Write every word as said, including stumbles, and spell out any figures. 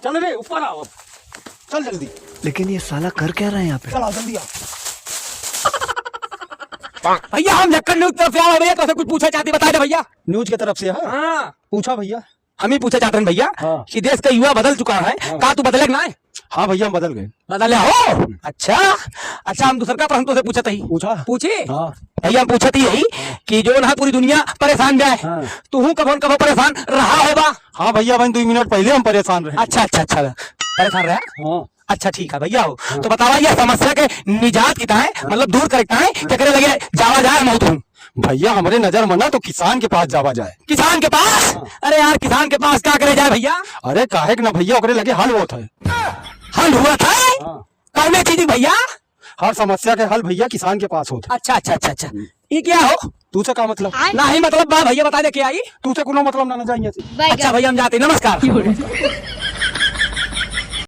चल रे, ऊपर आओ अब। चल जल्दी। लेकिन ये साला कर क्या रहा है यहाँ पे? चल आओ, जल्दी आओ। भैया, हम झक्कड़ न्यूज तरफ से आवा भैया, तोसे कुछ पूछा चाहती, बता दे भैया। न्यूज के तरफ से, हाँ? हाँ। पूछा भैया। हम ही पूछा चाहत रहन भैया हाँ। कि देश का युवा बदल चुका है, हाँ। का तू बदले कि ना? हाँ भैया, हम बदल गए। बदले हो? अच्छा, अच्छा, हम दूसर का प्रश्न तोसे पूछत ही। पूछा? पूछी? हाँ। भैया, हम पूछत ही यही हाँ। कि जो ना पूरी दुनिया परेशान बा है, हाँ। तू हूँ कभो न कभो परेशान रहा होबा। हाँ भैया, भाई दो मिनट पहले हम परेशान रहे। अच्छा, अच्छा, अच्छा, परेशान रहा? हाँ। अच्छा, ठीक है भैया हो। हाँ। तो बतावा, ये समस्या के निजात कितना है, हाँ। मतलब दूर करता है, हाँ। केकरे लगे जावा जाए मौत हूँ? भैया, हमरे नजर में ना तो किसान के पास जावा जाए। किसान के पास? हाँ। अरे यार, किसान के पास का करे जाए भैया? अरे काहे के ना भैया, ओकरे लगे हल होत है। हल होत है? हाँ। कौने चीज भैया? हर समस्या के हल भैया किसान के पास होत है। अच्छा, अच्छा, अच्छा, अच्छा। हम्म। ये क्या हो? तू से का मतलब? नहीं मतलब बा भैया, बता दे क्या आई? तू से कोनो मतलब ना, ना जाइए से। अच्छा भैया, हम जाते, नमस्कार।